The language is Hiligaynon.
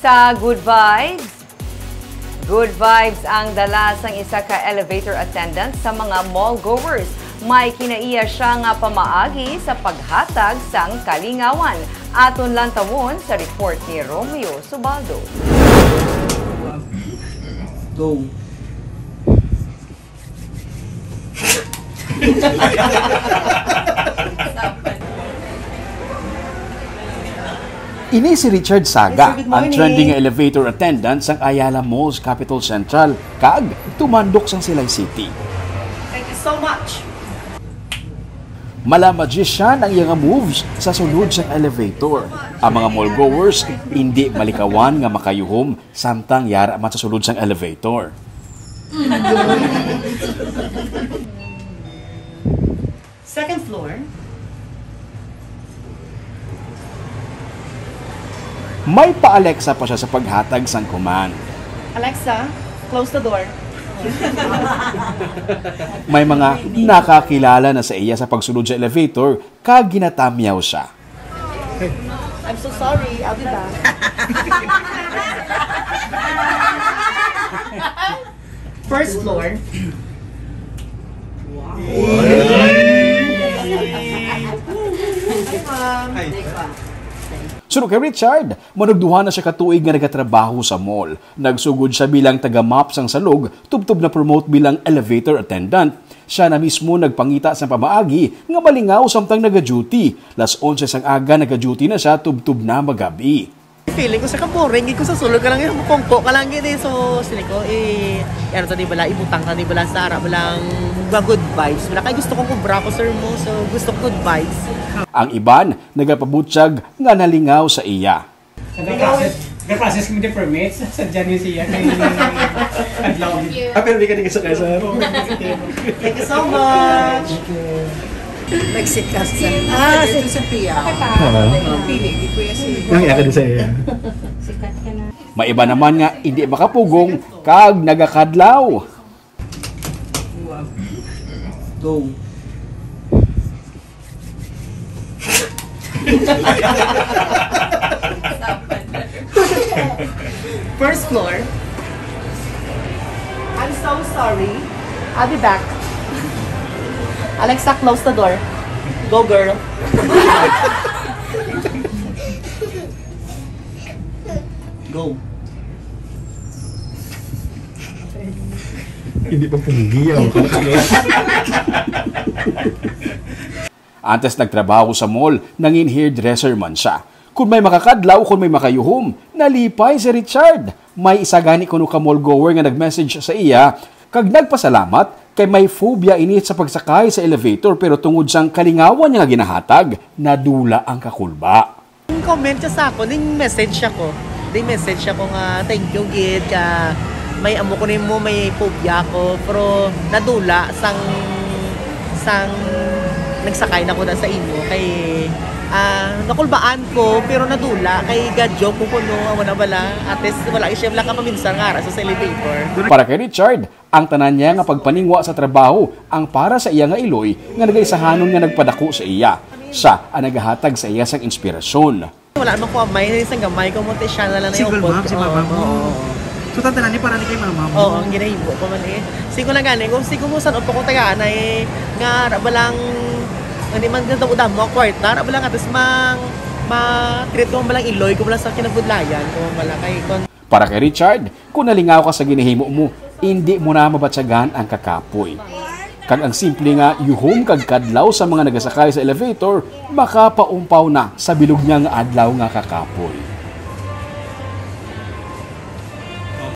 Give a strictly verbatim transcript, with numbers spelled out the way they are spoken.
Sa Good Vibes, good vibes ang dala sang isa ka elevator attendant sa mga mall goers. May kinaiya siya nga pamaagi sa paghatag sang kalingawan. Aton lantawon sa report ni Romeo Subaldo. Go. Ini si Richard Saga, ang trending nga elevator attendant sang Ayala Malls Capitol Central, kag tumandok sang Silay City. Thank you so much. Mala magician ang iya nga moves sa sulod sang elevator. Ang mga mall goers indi malikawan nga makayuhom samtang yara man sa sulod sang elevator. Second floor. May pa-Alexa pa siya sa paghatag sang command. Alexa, close the door. May mga nakakilala na sa iya sa pagsulod sa elevator kag ginatamyaw siya. I'm so sorry. I'll be back. First floor. Hi, ma'am. Suno kay Richard, manugduha na siya ka tuig nga nagatrabaho sa mall. Nagsugod siya bilang taga-mop sang salog, tubtob na-promote bilang elevator attendant. Siya na mismo nagpangita sang pamaagi nga malingaw samtang naga-duty. Las onse sang aga naga-duty na siya tubtob na magab-i. Feeling ko sa kaboring, ko sa sulod ka lang yung mukongko ka lang gini. So, sini ko, i, ano to, di bala, ibutang ka, di bala, sa ara, balang mga good vibes. Bala, kay gusto kong kubra ko, sir mo. So, gusto ko good vibes. Ang iban nagapabutyag nga nalingaw sa iya. Nag-process, nag-process kami ng permits sa January siya kay Adlaw. Ah, pero di ka di kasakay sa... Thank you so much. Nagsikas sa... Ah, si Sophia. Pili, di Kuya si... Nang iya ka din sa iya. May iba naman nga hindi makapugong kag nagakadlaw. Go. First floor. I'm so sorry. I'll be back. Alexa, close the door. Go, girl. Go. Hindi pa punggiyaw. Antes nagtrabaho sa mall, nangin hairdresser man siya. Kung may makakadlaw, kung may makayuhom, nalipay si Richard. May isa gani kuno ka mall goer nga nag-message sa iya kag nagpasalamat kay may phobia ini sa pagsakay sa elevator, pero tungod sang kalingawan niya nga ginahatag, nadula ang kakulba. Comment siya sa ako, ning message siya ko. Ning message siya ko nga thank you gid ka may amo ko nimo, may phobia ko, pero nadula sang sang nagsakay na ko na sa imo kay ah, nakulbaan ko pero nadula kay ga-joke ko kuno, amo na bala, at least wala siya wala ka paminsan nga ara sa elevator. Para kay Richard, ang tanan niya nga pagpaningwa sa trabaho ang para sa iya nga iloy nga nagaisahanon nga nagpadako sa iya. Siya ang nagahatag sa iya sang inspirasyon. Wala man ko amay, isang gamay ko mo siya na lang Single yung mom, si mama mo. Oo. So, tantanan ni para ni kay mama mo. Oo, ang ginahimo ko man eh. Sigo na gani, kung sigo mo san upo ko tagaan ay nga ra ba lang hindi man ganda mo ang kwarta, ra ba lang atas mang ma-treat ko man lang iloy ko man lang sa kinabudlayan ko man lang kay kon Para kay Richard, kung nalingaw ka sa ginahimo mo, indi mo na mabatyagan ang kakapoy. Kag ang simple nga yuhom kag kadlaw sa mga nagasakay sa elevator, makapaumpaw na sa bilog niya nga adlaw nga kakapoy.